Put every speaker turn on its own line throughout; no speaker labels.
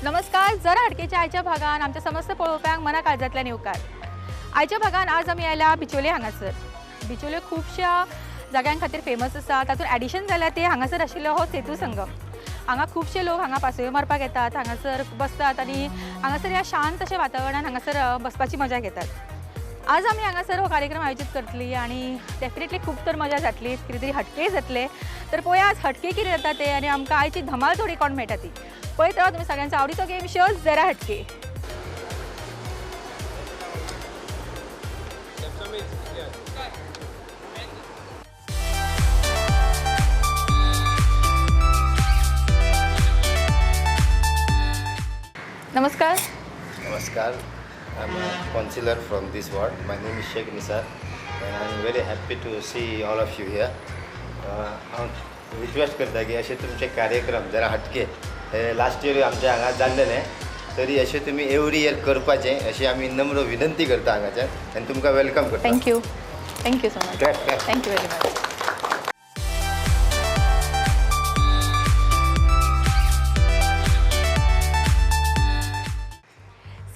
नमस्कार. जरा हटकेच्या आयच्या भागान आमच्या समस्त पळोवप्यांक मना काळजांतल्यान येवकार. आयच्या भागान आज आमी आयल्या बिचोले हांगासर. बिचोले खुबश्या जाग्यां खातीर फेमस आसा. तातूंत एडिशन जाल्यार ते हांगासर आशिल्लो हो सेतू संगम. हांगा खुबशे लोक हांगा पासयो मारपाक येतात, हांगासर बसतात आनी हांगासर ह्या शांत अशा वातावरणान हांगासर बसपाची मजा घेतात. आज आमी हांगासर हो कार्यक्रम आयोजीत करतली आनी डेफिनेटली खूब तर मजा जातली, कितें तरी हटके जातले. तर पळोवया आज हटके कितें जाता ते आनी आमकां आयची धमाल थोडी कोण मेळटा ती. पळयत राव तुमी सगळ्यांचो आवडीचो गेम शो जरा हटके. नमस्कार.
नमस्कार. I'm a councillor from this ward. My name is Sheikh Nisar and I'm very happy to see all of you here. हांव रिक्वेस्ट करता की अशे तुमचे कार्यक्रम जरा हटके हे लास्ट इयर आमच्या हांगा जाल्लेले तरी अशे तुमी एवरी इयर करपाचे अशी आमी नम्र विनंती करता हांगाच्यान आनी तुमकां welcome करता.
Thank you. Thank you so much. Thank you very much.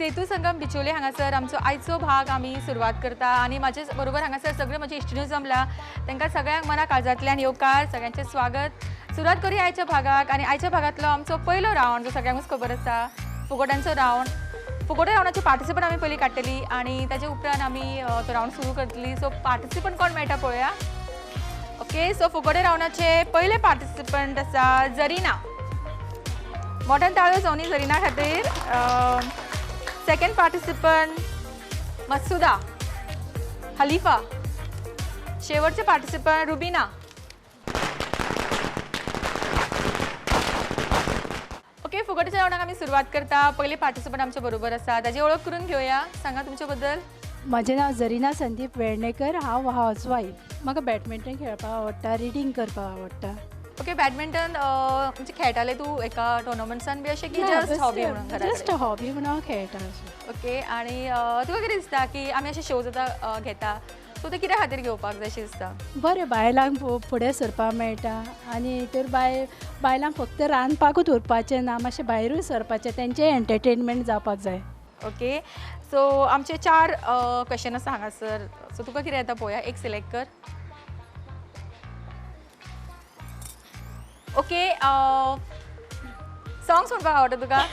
Setu Sangam Bicholim हांगासर आमचो आयचो भाग आमी सुरवात करता आनी म्हाजे बरोबर हांगासर सगळे म्हजे इश्टिण्यो जमला. तांकां सगळ्यांक मना काळजांतल्यान येवकार, सगळ्यांचें स्वागत. सुरवात करूया आयच्या भागाक आनी आयच्या भागांतलो आमचो पयलो रावंड जो सगळ्यांकूच खबर आसा, फुगोट्यांचो रावंड. फुगोटे रावंडाचे पार्टिसिपंट आमी पयलीं काडटली आनी ताजे उपरांत आमी तो रावंड सुरू करतली. सो पार्टिसिपंट कोण मेळटा पळोवया. ओके, सो फुगोटे रावंडाचे पयले पार्टिसिपंट आसा जरीना. मोठ्यान ताळयो जावनी जरीना खातीर. सेकंड पार्टिसिपंट मसुदा हलीफा. शेवटचे पार्टिसिपंट रुबीना. ओके, फुगोट्याच्या रावंडाक आमी सुरवात करता. पयले पार्टिसिपंट आमचे बरोबर आसा, ताजी वळख करून घेवया. सांगा तुमचे बद्दल.
म्हजें नांव जरीना संदीप वेर्णेकर. हांव हावज वायफ. म्हाका बॅडमिंटन खेळपाक आवडटा, रिडींग करपाक आवडटा.
ओके, बॅडमिंटन म्हणजे खेळटाले तूं एका टोर्नामेंट्सान बी अशें की जस्ट हॉबी म्हणून?
जस्ट हॉबी म्हणून हांव खेळटा अशें.
ओके, आनी तुका कितें दिसता की आमी अशे शोज आतां घेता सो ते कित्या खातीर घेवपाक जाय अशें दिसता?
बरें, बायलांक फुडें सरपाक मेळटा आनी तर बायलांक फक्त रांदपाकूच उरपाचें ना, मातशें भायरूय सरपाचें, तेंचें एंटरटेनमेंट जावपाक जाय.
ओके, सो आमचे चार क्वेश्चन आसा हांगासर. सो तुका कितें येता पळोवया, एक सिलेक्ट कर. ओके, सॉंग्स म्हणपाक आवडटा तुका?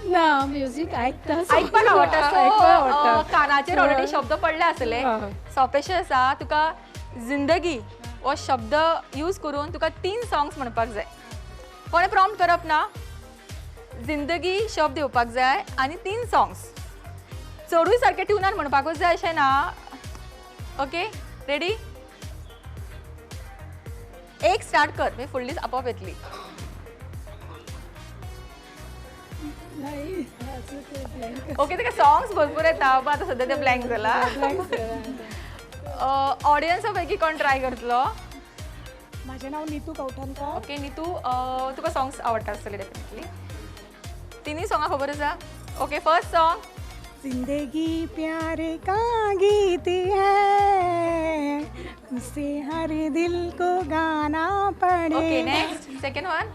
ना, म्युजीक आयकता.
आयकपाक आवडटा. कानाचेर ऑलरेडी शब्द पडले आसले. सोंपेशें आसा, तुका जिंदगी हो शब्द यूज करून तुका 3 सॉंग्स म्हणपाक जाय. कोणें प्रॉम्प्ट करप ना, जिंदगी शब्द येवपाक जाय आनी 3 सॉंग्स. चडूय सारकें ट्युनान म्हणपाकूच जाय अशें ना. Okay, ready? एक स्टार्ट कर, मी फुडलीच आपोआप येतली. ओके, ताका सॉंग्स भरपूर येता, पण आतां सद्या ते ब्लँक जाला. ऑडियन्सा पैकी कोण ट्राय करतलो?
म्हाजें नांव नितू कवठणकर.
ओके नितू, तुका सॉंग्स आवडटा आसतले डेफिनेटली. तिनूय सॉंगां खबर आसा? Okay, first song.
जिंदगी प्यार का गीत है, उसे हर दिल को गाना पड़े.
Okay, next, second one.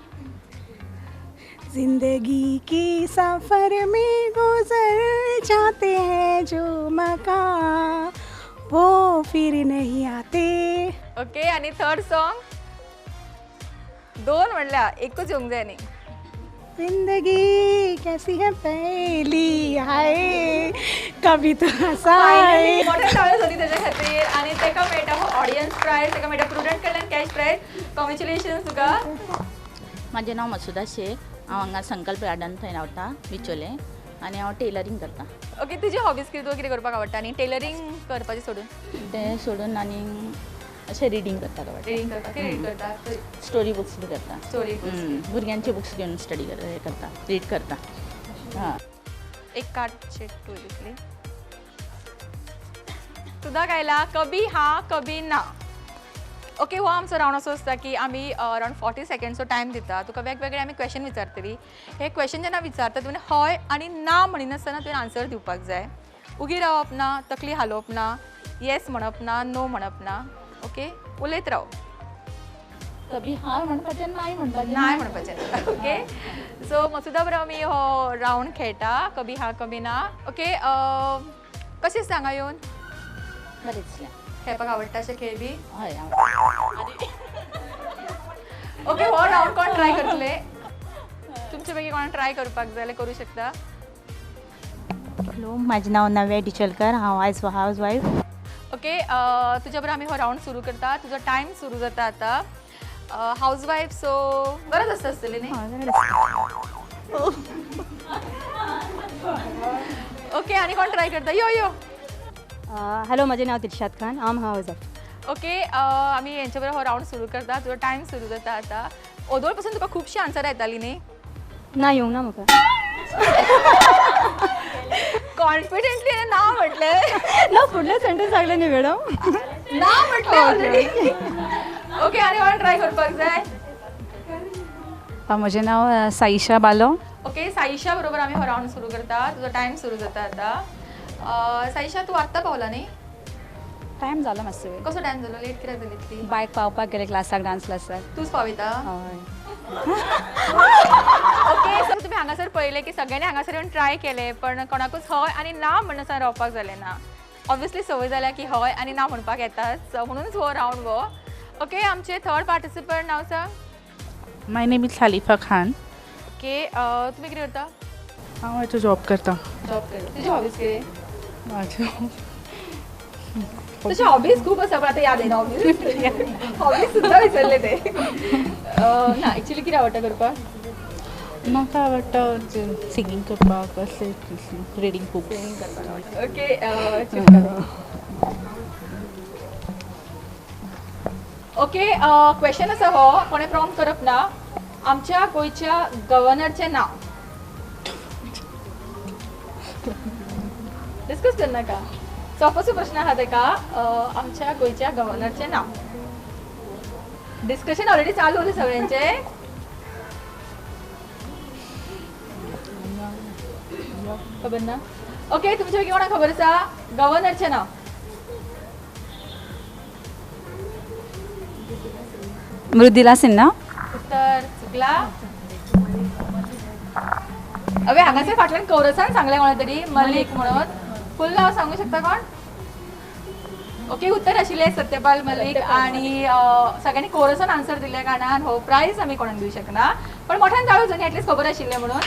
जिंदगी की सफर में गुजर जाते हैं जो मकान, वो फिर नहीं आते.
ओके, आणि थर्ड सॉन्ग. 2 म्हणल्या, एकूच येवंक जाय न्ही.
जिंदगी कैसी है पहली, हाय कभी तो हंसाए.
मोठे टाळयो जाली तेज्या खातीर आनी ताका मेळटा हो ऑडियन्स प्रायज, ताका मेळटा प्रुडंट कडल्यान कॅश प्रायज. कॉंग्रेच्युलेशन्स तुका.
म्हाजें नांव मसुदा शेख. हांव हांगा संकल्प गार्डन थंय रावता बिचोले आनी हांव टेलरींग करता.
ओके, तुजी हॉबीज कितें? तुका कितें करपाक आवडटा आनी टेलरींग करपाचें सोडून?
तें सोडून आनी अशें रिडींग करता.
रिडींग करता? कितें रीड करता?
स्टोरी बुक्स बी करता.
स्टोरी बुक्स,
भुरग्यांचे बुक्स घेवन स्टडी करता, रीड करता. हां,
एक कार्ड शेट तूं दितली. तुदा गायला कभी हां कभी ना. ओके, हो आमचो रावंड असो आसता की आमी अरावंड 40 सेकेंड्सचो टायम दिता. तुका वेगवेगळे आमी क्वेश्चन विचारतली. हे क्वेश्चन जेन्ना विचारता तुवें हय आनी ना म्हणिनासतना तुवें आन्सर दिवपाक जाय. उगी रावप ना, तकली हालोवप ना, येस म्हणप ना, नो म्हणप ना. ओके, उलयत राव.
कभी हा म्हणपाचें नाय म्हणपाचें
नाय म्हणपाचें. ओके सो मसुदा बरोबर आमी हो रावंड खेळटा कभी हा कभी ना. ओके कशें दिसता हांगा येवन?
बरें दिसलें.
खेळपाक आवडटा अशें खेळ बी?
हय.
ओके हो रावंड कोण ट्राय करतले? तुमचे पैकी कोण ट्राय करपाक जाय जाल्यार करूं शकता.
हॅलो, म्हाजें नांव नव्या डिचलकर, हांव आयज हावज वायफ.
ओके तुज्या बरोबर आमी हो रावंड सुरू करता. तुजो टायम सुरू जाता आतां. हावज वायफ सो गरज आसता आसतली न्ही? ओके आनी कोण ट्राय करता? यो यो.
हॅलो, म्हाजें नांव दिलशाद खान, हांव हावज वायफ.
ओके आमी हेंचे बरोबर हो रावंड सुरू करता. तुजो टायम सुरू जाता आतां. ओदोळ पासून तुका खुबशी आन्सरां येताली न्ही?
ना, येवंक ना म्हाका.
कॉन्फिडंटली ना म्हटलें.
ना, फुडलें सेंटेन्स सांगलें न्ही मॅडम.
ना म्हटलें ऑलरेडी. ओके आनी कोण ट्राय करपाक जाय?
म्हजें नांव साईशा बालो.
ओके साईशा बरोबर आमी हो रावंड सुरू करता. तुजो टायम सुरू जाता आतां. साईशा तूं आत्तां पावला न्ही?
टायम जालो मातसो.
कसो टायम जालो? लेट कित्याक जाली इतली?
बायक पावपाक गेले क्लासाक, डान्स क्लासाक.
तूंच पावयता?
हय.
ओके सो तुमी हांगासर पळयलें की सगळ्यांनी हांगासर येवन ट्राय केलें पण कोणाकूच हय आनी ना म्हणनासतना रावपाक जालें ना. ऑब्वियसली संवय जाल्या की हय आनी ना म्हणपाक येताच, म्हणूनच हो रावंड हो. ओके आमचे थर्ड पार्टिसिपंट नांव सांग.
My name is Khalifa Khan.
Okay तुमी कितें करता?
हांव आतां जॉब करता.
जॉब करता. तुजी हॉबीज कितें?
म्हाज्यो
तशे हॉबीज खूब आसा पण आतां याद येना. हॉबीज हॉबीज सुद्दां विसरले ते. ना एक्चुली कितें आवडटा करपाक?
म्हाका आवडटा सिंगींग करपाक, अशें reading books.
Okay okay question आसा हो, कोणें प्रॉम्प्ट करप ना. आमच्या गोंयच्या गव्हर्नरचें नांव डिस्कस करनाका. सोंपोसो प्रश्न आसा तेका. आमच्या गोंयच्या गव्हर्नरचें नांव. डिस्कशन ऑलरेडी चालू आसा सगळ्यांचें. खबर ना? ओके तुमच्या पैकी कोणाक खबर आसा गव्हर्नरचें नांव?
मृदुला सिन्हा.
उत्तर चुकला. अवे हांगासर फाटल्यान कौरसान सांगलें कोणा तरी मलीक म्हणून. फूल नांव सांगू शकता कोण? ओके उत्तर आशिल्लें सत्यपाल मलीक. आनी सगळ्यांनी कोरसान आन्सर दिल्ल्या कारणान हो प्रायज आमी कोणाक दिवं शकना, पण मोठ्यान ताळो जाणी एटलिस्ट खबर आशिल्लें म्हणून.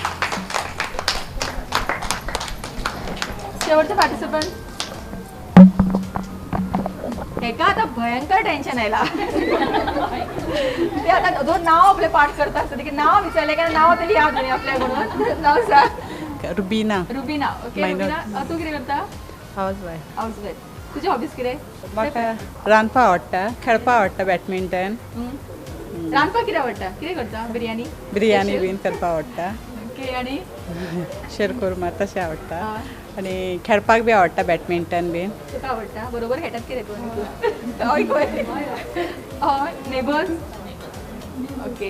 शेवटचे पार्टिसिपंट हेका आतां भयंकर टेन्शन आयला. ते आतां जो नांव आपलें पाठ करता आसता की नांव विचारलें काय नांव तरी याद न्ही आपल्याक म्हणून. नांव सांग.
रुबीना.
रुबीना. ओके रुबीना तूं कितें करता?
House wife.
House wife. तुजी हॉबीज कितें?
म्हाका रांदपाक आवडटा, खेळपाक आवडटा बॅडमिंटन.
रांदपाक कितें आवडटा? कितें करता? बिरयानी?
बिरयानी बीन करपाक आवडटा.
ओके आनी
शेरकुर्मा तशें आवडटा. आनी खेळपाक बी आवडटा बॅडमिंटन बीन.
तुका आवडटा? बरोबर खेळटात कितें तूं? हय हय नेबर्स. ओके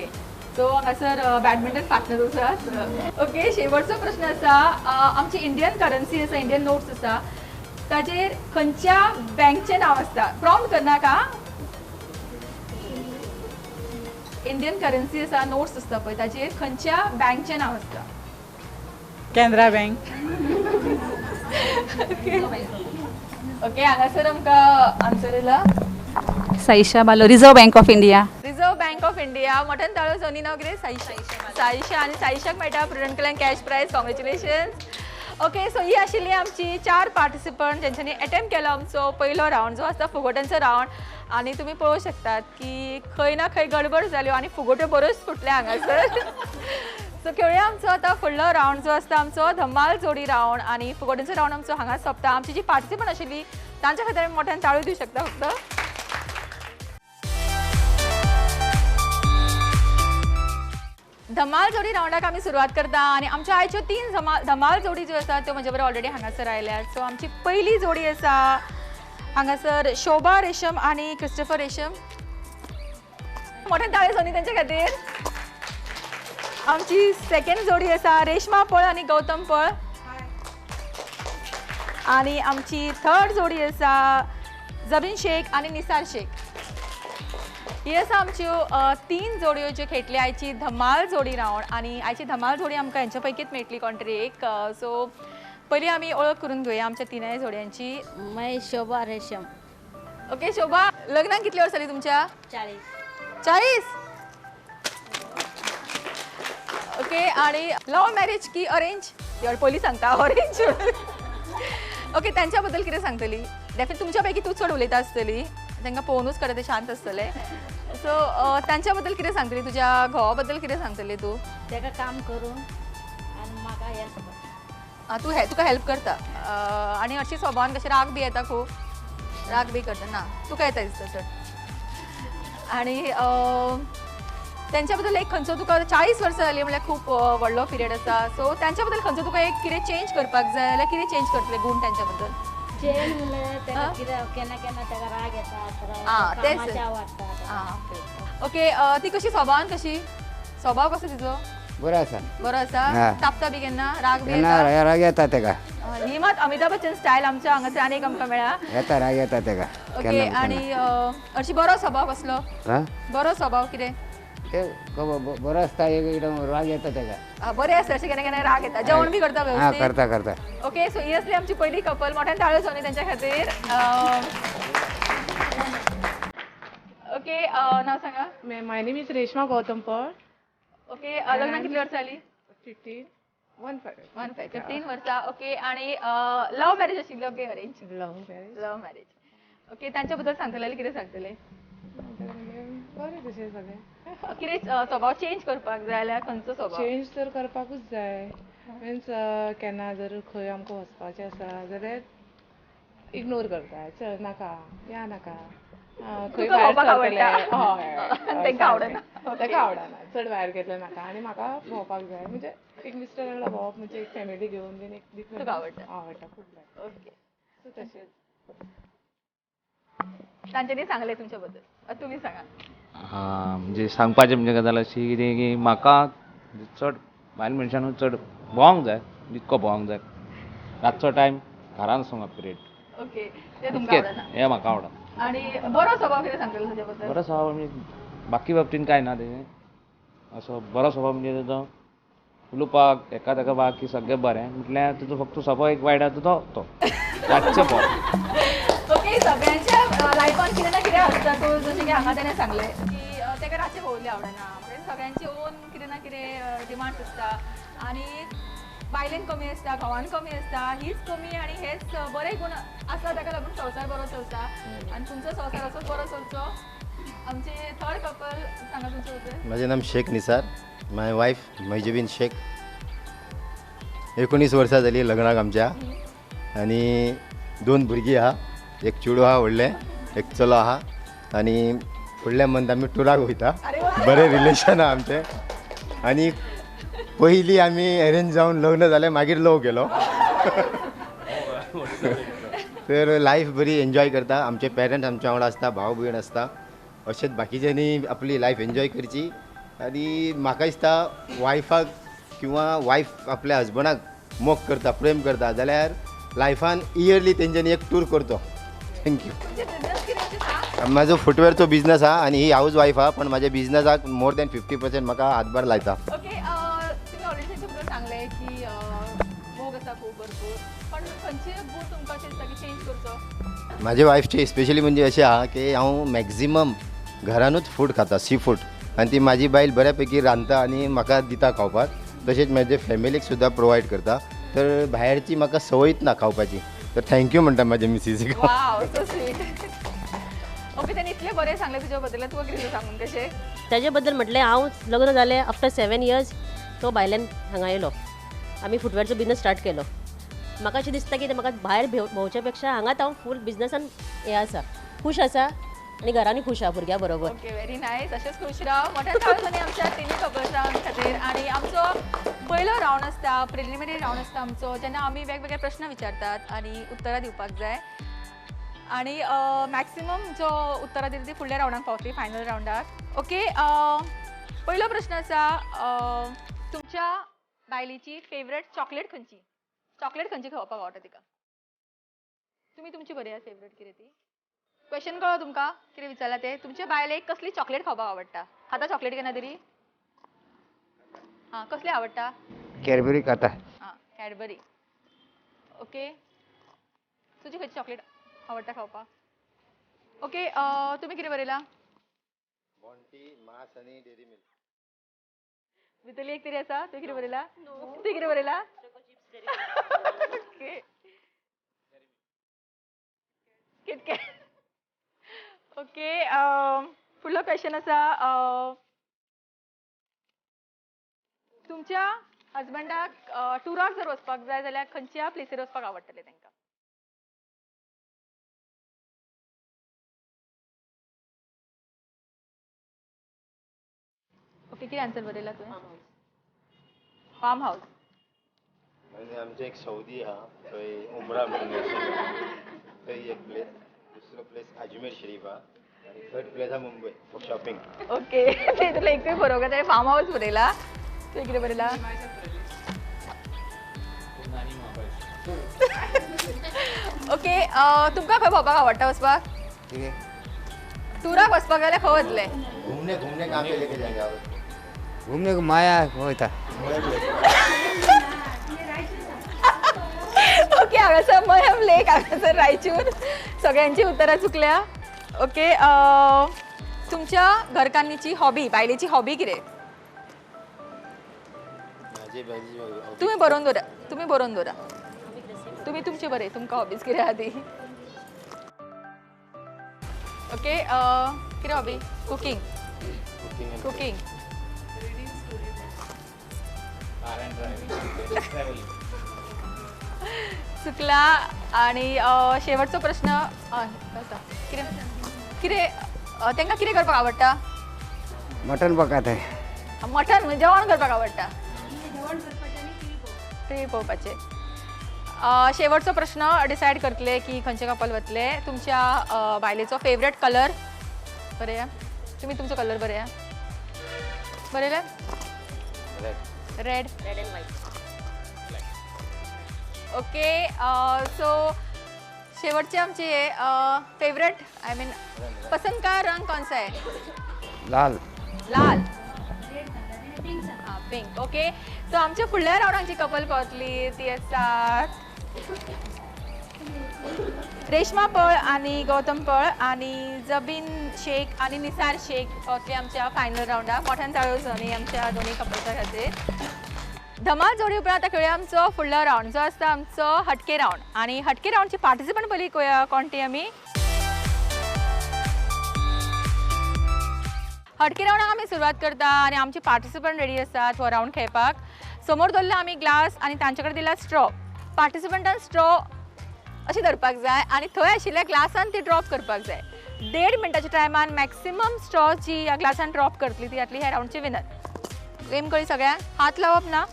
सो हांगासर बॅडमिंटन पार्टनर आसात. ओके शेवटचो प्रश्न आसा. आमची इंडियन करन्सी आसा, इंडियन नोट्स आसा, ताजेर खंयच्या बँकचें नांव आसता? प्रॉम्प्ट करनाका. इंडियन करन्सी आसा, नोट्स आसता पळय, ताजेर खंयच्या बँकचें नांव आसता?
केनरा बँक.
ओके हांगासर आमकां आन्सर येयला.
Saisha Balo, Reserve Bank of India.
Reserve Bank of India. Mutton ताळो सोनी नांव कितें? साईशा. साईशा. आनी साईशाक मेळटा प्रुडंट कडल्यान cash prize. Congratulations. Okay so ही आशिल्ली आमची 4 पार्टिसिपंट ज्यांच्यानी अटेम्प्ट केलो आमचो पयलो रावंड जो आसता फुगोट्यांचो रावंड. आनी तुमी पळोवंक शकतात की खंय ना खंय गडबड जाल्यो आनी फुगोट्यो बऱ्योच फुटल्या हांगासर. सो खेळुया आमचो आतां फुडलो रावंड जो आसता आमचो धमाल जोडी रावंड. आनी फुगोट्यांचो रावंड आमचो हांगा सोंपता. आमची जी पार्टिसिपंट आशिल्ली तांच्या खातीर आमी मोठ्यान ताळयो दिवं शकता फक्त. धमाल जोडी रावंडाक आमी सुरवात करता आनी आमच्या आयच्यो 3 धमाल जोडी ज्यो आसा त्यो म्हजे बरोबर ऑलरेडी हांगासर आयल्यात. सो आमची पयली जोडी आसा हांगासर शोभा रेशम आनी क्रिस्टोफर रेशम. मोठ्यान ताळयो सोनी तेंच्या खातीर. आमची सेकंड जोडी आसा रेशमा पळ आनी गौतम पळ. आनी आमची थर्ड जोडी आसा जबीन शेख आनी निसार शेख. ही आसा आमच्यो 3 जोडयो ज्यो खेळटली आयची धमाल जोडी रावंड आनी आयची धमाल जोडी आमकां हेंच्या पैकीच मेळटली कोण तरी एक. सो पयलीं आमी ओळख करून घेवया आमच्या तिनय जोडयांची.
मैं शोभा रेशम.
ओके शोभा, लग्नाक कितली वर्सां जाली तुमच्या?
40.
40. ओके, आणि लव्ह मॅरेज की अरेंज? यार पयलीं सांगता अरेंज. ओके, त्यांच्या बद्दल कितें सांगतली? डेफिनेटली तुमच्या पैकी तूं चड उलयता आसतली, तांकां पळोवनूच कळटा ते शांत आसतले. सो तांच्या बद्दल कितें सांगतली, तुज्या घोवा बद्दल कितें सांगतली तूं?
ताका काम करून आनी म्हाका हेल्प करता.
तूं तुका हेल्प करता. आनी अशी स्वभावान कशें राग बी येता? खूब राग बी करता ना तुका येता दिसता चड. आनी त्यांच्या बद्दल एक खंयचो तुका 40 वर्सां जाली म्हणल्यार खूब व्हडलो पिरियड आसा, सो त्यांच्या बद्दल खंयचो तुका एक कितें चेंज करपाक जाय जाल्यार कितें चेंज करतले गुण त्यांच्या बद्दल?
चेंज म्हणल्यार ताका कितें केन्ना केन्ना ताका राग येता, तेच आवडटा.
ओके, ती कशी स्वभावान कशी? स्वभाव कसो तिचो?
बरो आसा.
बरो आसा. तापता बी केन्ना? राग बी येता?
राग येता ताका.
ही मात अमिताभ बच्चन स्टायल आमच्या हांगासर आनी एक आमकां मेळ्ळा.
येता, राग येता ताका.
ओके, आनी अशी बरो स्वभाव कसलो? बरो स्वभाव कितें?
बरो आसता, एकदम राग येता ताका.
बरें आसता अशें केन्ना केन्ना राग येता. जेवण बी करता वेवस्थीत?
करता करता.
ओके, सो ही आसली आमची पयली कपल. मोठ्यान ताळयो जावनी तेंच्या खातीर. ओके, नाव सांगा.
My name is Reshma Gautam Pal.
Okay, लग्नाक कितली वर्सां जाली?
15. 15.
15 वर्सां. ओके, आनी लव्ह मॅरेज आशिल्ली? Okay, arrange?
Love marriage.
Love marriage. Okay, तांच्या बद्दल सांगतले जाल्यार कितें सांगतले?
बरें तशें सगळें.
कितें स्वभाव चेंज करपाक जाय जाल्यार खंयचो स्वभाव
चेंज तर करपाकूच जाय? मिन्स केन्ना जर खंय आमकां वचपाचें आसा जाल्यार इग्नोर करता, चल नाका या नाका, खंय भायर सरतले. हय,
तांकां आवडना.
ताका आवडना चड भायर गेल्लें नाका. आनी म्हाका भोंवपाक जाय, म्हणजे एक मिस्टर वांगडा भोंवप म्हणजे एक फॅमिली घेवन बीन एक डिफरंट
आवडटा.
आवडटा खूब जाय.
ओके,
सो तशेंच
तांच्यांनी सांगलें तुमच्या बद्दल, तुमी सांगा.
म्हणजे सांगपाचें म्हणजे गजाल अशी कितें की म्हाका चड बायल मनशानू चड भोंवंक जाय, जितको भोंवंक जाय. रातचो टायम घरान आसूंक पिरियड.
ओके, तें तुमकां आवडना?
हें म्हाका आवडना.
आनी बरो स्वभाव कितें सांगतलो तुज्या बद्दल?
बरो स्वभाव म्हणजे बाकी बाबतीन कांय ना तेजें, असो बरो स्वभाव म्हणजे तेजो उलोवपाक एका ताका बाकी सगळें बरें, म्हटल्यार तुजो फक्त स्वभाव एक वायट आसा तो तो रातचो भोंवप.
ओके, सगळ्यांच्या लायफान कितें ना कितें आसता. तूं जशें की हांगा तेणें सांगलें की ताका रातचें भोंवल्लें आवडना, म्हणजे सगळ्यांचे ओन कितें ना कितें डिमांड्स आसता आनी बायलेन कमी आसता, घोवान कमी आसता, हीच कमी आनी हेच बरे गुण आसा ताका लागून संवसार बरो चलता आनी तुमचो संवसार असोच बरो चलचो. आमचे थर्ड कपल सांगा तुमचे बद्दल.
म्हजें नाम शेख निसार, my wife मैजबीन शेख. 19 वर्सां जाली लग्नाक आमच्या आनी 2 भुरगीं आहा, एक चेडूं आहा व्हडलें, एक चलो आहा. आनी फुडल्या मंथ आमी टुराक वयता. बरें रिलेशन आहा आमचें. आनी पयलीं आमी अरेंज जावन लग्न जालें, मागीर लव केलो. तर लायफ बरी एन्जॉय करता. आमचे पेरंट्स आमच्या वांगडा आसता, भाव भयण आसता. अशेंच बाकीच्यांनी आपली लायफ एन्जॉय करची. आनी म्हाका दिसता वायफाक किंवा वायफ आपल्या हजबंडाक मोग करता, प्रेम करता जाल्यार लायफान इयरली तेंच्यांनी एक टूर करचो. Thank you. म्हाजो फुटवेअरचो बिजनस आहा आनी ही हावज वायफ आहा, पण म्हाज्या बिजनसाक मोर दॅन 50% म्हाका हातभार लायता.
ओके, तुमी ऑलरेडी तेंचे बद्दल सांगलें की मोग आसा खूब भरपूर, पण खंयचे गुण तुमकां अशें दिसता की चेंज करचो?
म्हाजे वायफचे स्पेशली म्हणजे अशें आहा की हांव मॅक्झिमम घरानूच फूड खाता, सी फूड, आनी ती म्हाजी बायल बऱ्या पैकी रांदता आनी म्हाका दिता खावपाक. तशेंच म्हाजे फॅमिलीक सुद्दां प्रोवायड करता. तर भायरची म्हाका संवयच ना खावपाची. तर thank you म्हणटा म्हाजे मिसीसीक.
वाव, सो स्वीट. ओके, तेणें इतलें बरें सांगलें तुज्या बद्दल, तुका कितें सांगून कशें?
ताजे बद्दल म्हटलें हांव लग्न जालें आफ्टर 7 इयर्स तो भायल्यान हांगा येयलो, आमी फुटवेअरचो बिजनस स्टार्ट केलो. म्हाका अशें दिसता की म्हाका भायर भोंवच्या पेक्षा हांगाच हांव फूल बिजनसान हें आसा, खूश आसा आनी घरानूय खूश आहा भुरग्यां बरोबर.
Okay, very nice. अशेंच खूश राव. मोठ्यान ताळयो जावनी आमच्या तिनूय कपल्सां खातीर. आनी आमचो पयलो रावंड आसता, प्रिलिमिनरी रावंड आसता आमचो, जेन्ना आमी वेगवेगळे प्रश्न विचारतात आनी उत्तरां दिवपाक जाय. आनी मॅक्सिमम जो उत्तरां दिली ती फुडल्या रावंडाक पावतली, फायनल रावंडाक. ओके, पयलो प्रश्न आसा, तुमच्या बायलेची फेवरेट चॉकलेट खंयची? चॉकलेट खंयची खावपाक आवडटा तिका? तुमी तुमची बरयात फेवरेट कितें ती? क्वेश्चन कळ्ळो तुमकां कितें विचारलां तें? तुमचे बायलेक कसली चॉकलेट खावपाक आवडटा? खाता चॉकलेट केन्ना तरी? आं, कसली आवडटा?
कॅडबरी खाता.
आं, कॅडबरी. ओके, तुजी खंयची चॉकलेट आवडटा खावपाक? ओके, तुमी कितें बरयलां?
बॉन्टी, मास आनी डेअरी मिल्क.
भितरली एक तरी आसा. तुवें कितें बरयलां? तुवें कितें बरयलां? Okay, KitKat. ओके, फुडलो क्वेश्चन आसा, तुमच्या हजबंडाक टुराक जर वचपाक जाय जाल्यार खंयच्या प्लेसीर वचपाक आवडटलें तांकां? ओके, कितें आन्सर बरयला तुवें? Farm house.
म्हणजे आमचे एक सौदी आहा थंय उमरा म्हणून थंय एक प्लेस, दुसरो प्लेस अजमेर शरीफ आहा आनी थर्ड प्लेस आहा मुंबय फॉर शॉपिंग.
ओके, तितूंतलें एकूय बरोवंक ताणें फार्म हावस बरयला. तुवें कितें बरयला? ओके, तुमकां खंय भोंवपाक आवडटा वचपाक? टुराक वचपाक जाल्यार खंय वतले?
घूमने घूमने कहाँ पे लेके जाएंगे आप?
घूमने को माया होता.
ओके, हांगासर मयम लेक, हांगासर रायचूर. सगळ्यांची उत्तरां चुकल्या. ओके, तुमच्या घरकान्नीची हॉबी, बायलेची हॉबी कितें? तुमी बरोवन दवरा, तुमी बरोवन दवरा, तुमी तुमचे बरे, तुमकां हॉबीज कितें आहा ती. ओके, कितें हॉबी? कुकींग. कुकींग. चुकला. आणि शेवटचो प्रश्न, कितें कितें तांकां कितें करपाक आवडटा?
मटन पकाता.
मटन म्हणजे जेवण करपाक आवडटा, टी पळोवपाचें. शेवटचो प्रश्न डिसायड करतले की खंयचे कपल वतले. तुमच्या बायलेचो फेवरेट कलर बरया. तुमी तुमचो कलर बरया. बरयलें? Red.
Red and white.
Okay, so शेवटचे आमचे फेवरेट, I mean पसंद का रंग कौन सा है?
लाल.
लाल, पिंक. ओके, सो आमच्या फुडल्या रावंडाची कपल पावतली ती आसात रेश्मा पळ आणि गौतम पळ आणि जबीन शेख आणि निसार शेख पावतली आमच्या फायनल रावंडाक. मोठ्यान ताळयो जावनी आमच्या दोन्ही कपल्सा खातीर. धमाल जोडी उपरांत आतां खेळुया आमचो फुडलो रावंड जो आसता आमचो हटके रावंड. आनी हटके रावंडची पार्टिसिपंट पयलीं कोण ती आमी. हटके रावंडाक आमी सुरवात करता आनी आमचे पार्टिसिपंट रेडी आसात हो रावंड खेळपाक. समोर दवरला आमी ग्लास आनी तांचे कडेन दिला स्ट्रॉ. पार्टिसिपंटान स्ट्रॉ अशी धरपाक जाय आनी थंय आशिल्ल्या ग्लासान ती ड्रॉप करपाक जाय. 1.5 मिनटाच्या टायमान मॅक्सिमम स्ट्रॉ जी ह्या ग्लासान ड्रॉप करतली ती जातली ह्या रावंडची विनर. गेम कळी सगळ्यांक? हात लावप ना.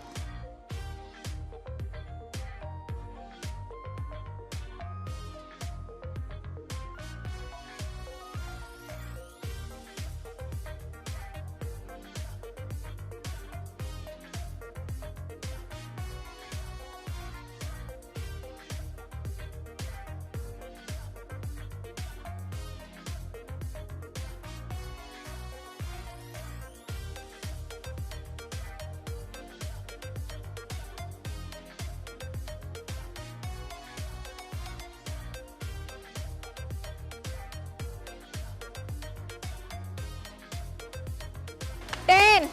10,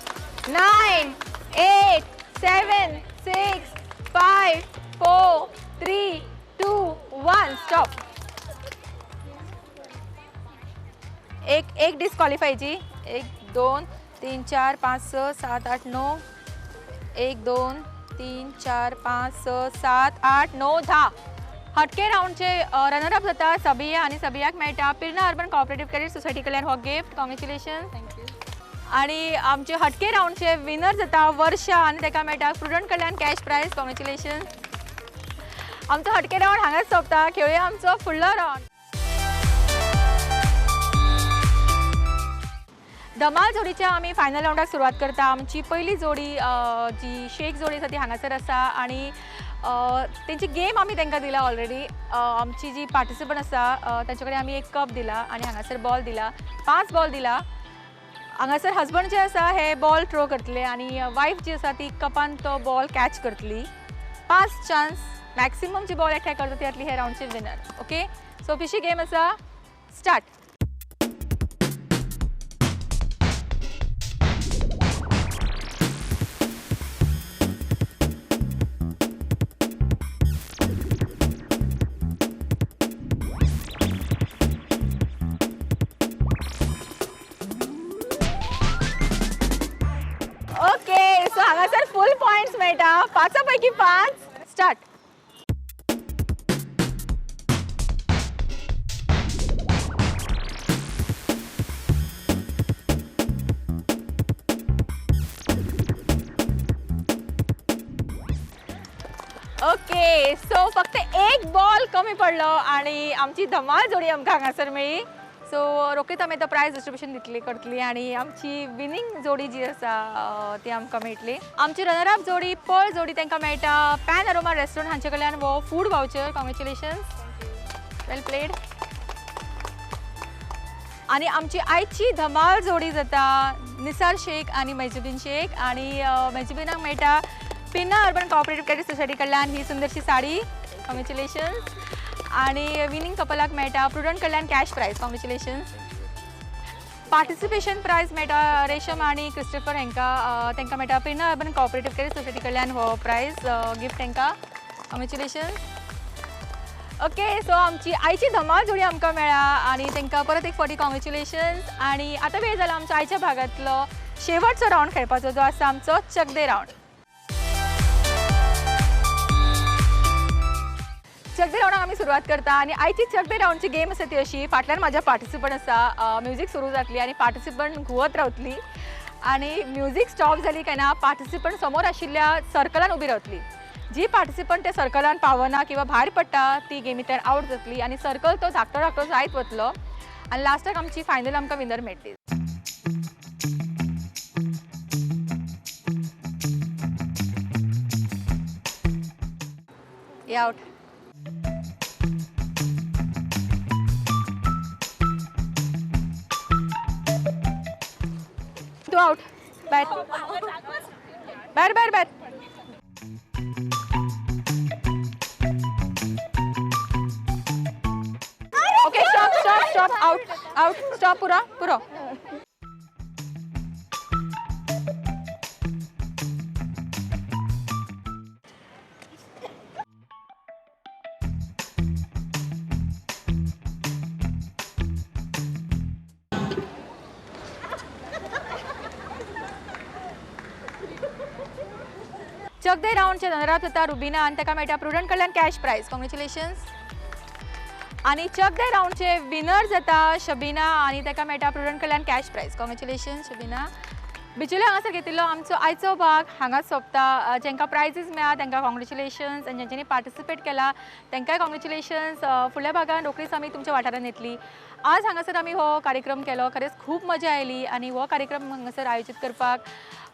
9, 8, 7, 6, 5, 4, 3, 2, 1, stop. एक एक डिस्क्वालिफायची. 1 2 3 4 5 6 7 8 9 1 2 3 4 5 6 7 8 9 10. हटके रावंडचे रनर अप जाता सबिया आनी सबियाक मेळटा Pirna urban cooperative credit society कडल्यान हो गिफ्ट. कॉंग्रेच्युलेशन. Thank you. आणि आमचे हटके रावंडचे विनर जाता वर्षा आनी ताका मेळटा प्रुडंट कडल्यान कॅश प्रायज. कॉंग्रेच्युलेशन. आमचो हटके रावंड हांगाच सोंपता. खेळुया आमचो फुडलो रावंड. धमाल जोडीच्या आमी फायनल रावंडाक सुरवात करता. आमची पयली जोडी जी शेख जोडी आसा ती हांगासर आसा आनी तेंची गेम आमी तांकां दिला ऑलरेडी. आमची जी पार्टिसिपंट आसा तांचे कडेन आमी एक कप दिला आनी हांगासर बॉल दिला, 5 बॉल दिला. हांगासर हजबंड जे आसा हे बॉल थ्रो करतले आनी वायफ जी आसा ती कपान तो बॉल कॅच करतली. 5 चान्स मॅक्सिमम जी बॉल एकठांय करता ती जातली हे रावंडचे विनर. ओके, सो पिशी गेम आसा, स्टार्ट. ओके, सो हांगासर फूल पॉयंट्स मेळटा, 5 पैकी 5. स्टार्ट. ओके, सो फक्त एक बॉल कमी पडलो आणि आमची धमाल जोडी आमकां हांगासर मेळ्ळी. सो रोखडीच आमी आतां प्रायज डिस्ट्रिब्युशन दितली करतली आनी आमची विनींग जोडी जी आसा ती आमकां मेळटली. आमची रनर अप जोडी पळ जोडी तांकां मेळटा पॅन अरोमा रेस्टॉरंट हांचे कडल्यान हो food voucher. Congratulations, well played. आनी आमची आयची धमाल जोडी जाता निसार शेख आनी मेहजुबीन शेख आनी मेहजुबीनाक मेळटा Pirna urban cooperative credit society कडल्यान ही सुंदरशी साडी. कॉंग्रेच्युलेशन्स. आनी विनींग कपलाक मेळटा प्रुडंट कडल्यान cash prize. Congratulations. Participation prize मेळटा रेशम आनी क्रिस्टोफर हांकां, तांकां मेळटा Pirna urban cooperative credit society कडल्यान हो प्रायज गिफ्ट तांकां. कॉंग्रेच्युलेशन्स. ओके, सो आमची आयची धमाल जोडी आमकां मेळ्ळा आनी तांकां परत एक फावटी कॉंग्रेच्युलेशन्स. आनी आतां वेळ जाला आमच्या आयच्या भागांतलो शेवटचो रावंड खेळपाचो, जो आसा आमचो चकदे रावंड. चकदे रावंडाक आमी सुरवात करता आनी आयची चकदे रावंडची गेम आसा ती अशी, फाटल्यान म्हाज्या पार्टिसिपंट आसा, म्युजीक सुरू जातली आनी पार्टिसिपंट घुंवत रावतली आनी म्युजीक स्टॉप जाली काय ना पार्टिसिपंट समोर आशिल्ल्या सर्कलान उबी रावतली. जी पार्टिसिपंट त्या सर्कलान पावना किंवा भायर पडटा ती गेमींतल्यान आवट जातली आनी सर्कल तो धाकटो धाकटो जायत वतलो आनी लास्टाक आमची फायनल आमकां विनर मेळटली. Out. तू आउट. बाहेर बाहेर बाहेर बाहेर. Okay, stop stop stop, out out, stop, पुरो पुरो. चकदे रावंडचे रनर अप जाता रुबिना आनी ताका मेळटा प्रुडंट कडल्यान कॅश प्रायज. कॉंग्रेच्युलेशन्स. आनी चकदे रावंडचे विनर जाता शबीना आनी ताका मेळटा प्रुडंट कडल्यान कॅश प्रायज. कॉंग्रेच्युलेशन्स शबीना. बिचोले हांगासर घेतिल्लो आमचो आयचो भाग हांगाच सोंपता. जांकां प्रायजीस मेळ्ळा तांकां कॉंग्रेच्युलेशन्स आनी जांच्यांनी पार्टिसिपेट केला तांकांय कॉंग्रेच्युलेशन्स. फुडल्या भागान रोखडीच आमी तुमच्या वाठारांत येतली. आज हांगासर आमी हो कार्यक्रम केलो, खरेंच खूब मजा आयली आनी हो कार्यक्रम हांगासर आयोजीत करपाक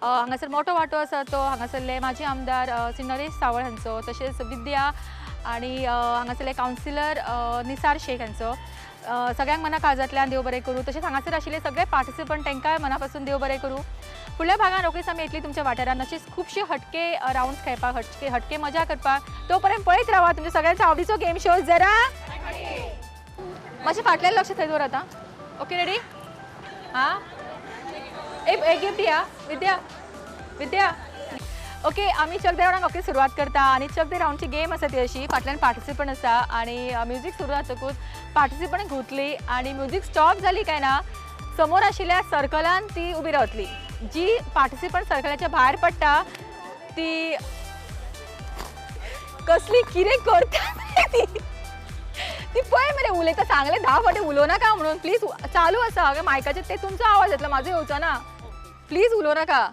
हांगासर मोठो वांटो आसा तो हांगासरले माजी आमदार श्री नरेश सावळ हांचो, तशेंच विद्या आनी हांगासरले कावन्सिलर निसार शेख हांचो. सगळ्यांक मना काळजांतल्यान देव बरें करूं. तशेंच हांगासर आशिल्ले सगळे पार्टिसिपंट तांकांय मना पासून देव बरें करूं. फुडल्या भागान रोखडीच आमी येतली तुमच्या वाठारांत अशीच खुबशे हटके रावंड्स खेळपाक, हटके हटके मजा करपाक. तो पर्यंत पळयत रावा तुमच्या सगळ्यांचा आवडीचो गेम शो जरा मातशें फाटल्यान लक्ष थंय दवर आतां. Okay, ready? हां, एक गिफ्ट या विद्या. विद्या, ओके, आमी चकदे रावंडाक ओके सुरवात करता आनी चकदे रावंडची गेम आसा ती अशी, फाटल्यान पार्टिसिपंट आसा आनी म्युजीक सुरू जातकूच पार्टिसिपंट घुंवतली आनी म्युजीक स्टॉप जाली काय ना समोर आशिल्ल्या सर्कलान ती उबी रावतली. जी पार्टिसिपंट सर्कलाच्या भायर पडटा ती कसली कितें करता ती ती पळय मरे उलयता, सांगलें 10 फावटी उलोवं नाका म्हणून. प्लीज, चालू आसा मायकाचेर ते तुमचो आवाज येतलो, म्हाजो येवचो ना. प्लीज उलोवं नाका.